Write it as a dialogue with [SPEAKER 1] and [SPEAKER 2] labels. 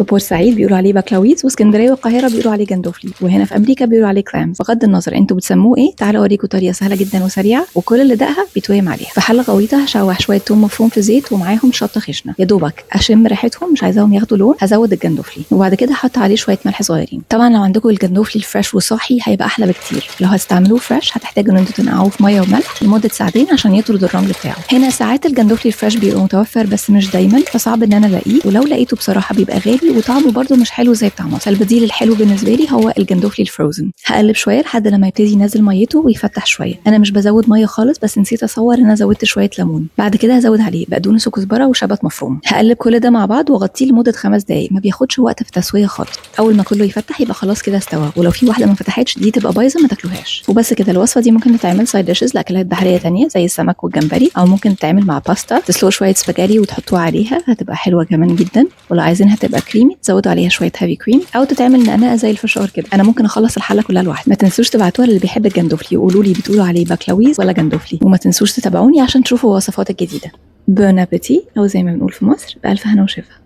[SPEAKER 1] في بورسعيد بيقولوا عليه بكلاويز، واسكندريه والقاهره بيقولوا عليه جندوفلي، وهنا في امريكا بيقولوا عليه clams. بغض النظر انتوا بتسموه ايه، تعالوا اوريكم طريقه سهلة جدا وسريعة وكل اللي دقها بيتوهم عليها. في حله غويطه هشوح شوية توم مفروم في زيت ومعاهم شطه خشنه، يا دوبك اشم ريحتهم، مش عايزاهم ياخدوا لون. هزود الجندوفلي وبعد كده احط عليه شوية ملح صغيرين. طبعا لو عندكم الجندوفلي ال fresh وصاحي هيبقى احلى بكتير. لو هتستعملوه fresh هتحتاجوا ان انتوا تنقعوه في مية وملح لمدة ساعتين عشان يطرد الرمل بتاعه. هنا ساعات الجندوفلي ال fresh بيبقى متوفر بس مش دايما، فصعب ان انا الاقيه، ولو لقيته بصراحة بيبقى غالي وطعمه برده مش حلو زي بتاع مصر. فالبديل الحلو بالنسبة لي هو الجندوفلي ال frozen. هقلب شوية لحد لما يبتدي ينزل ميته ويفتح شوية. انا مش بزود مية خالص، بس نسيت اصور ان انا زودت شوية ليمون. بعد كده هزود عليه بقدونس وكزبره وشبت مفروم. هقلب كل ده مع بعض واغطيه لمدة 5 دقائق، ما بياخدش وقت في التسوية خالص. اول ما كله يفتح يبقى خلاص كده استوى، ولو في واحدة ما فتحتش دي تبقى بايظة ما تاكلوهاش. وبس كده. الوصفة دي ممكن تتعمل side dishes لاكلات بحرية تانية زي السمك والجمبري، او ممكن تتعمل مع باستا، تسلقوا شوية سباجيتي وتحطوها عليها، هتبقى حلوة كمان جدا. ولو عايزينها تبقى كريمي تزودوا عليها شوية heavy cream، او تتعمل نقنقه زي الفشار كده. انا ممكن اخلص الحلة كلها لوحدي. ما تنسوش تبعتوها للي بيحب الجندوفلي وقولوا لي بتقولوا عليه بكلاويز ولا جندوفلي، وما تنسوش تتابعوني عشان تشوفوا الوصفات الجديدة. bon appétit، او زي ما بنقول في مصر بألف هنا وشفا.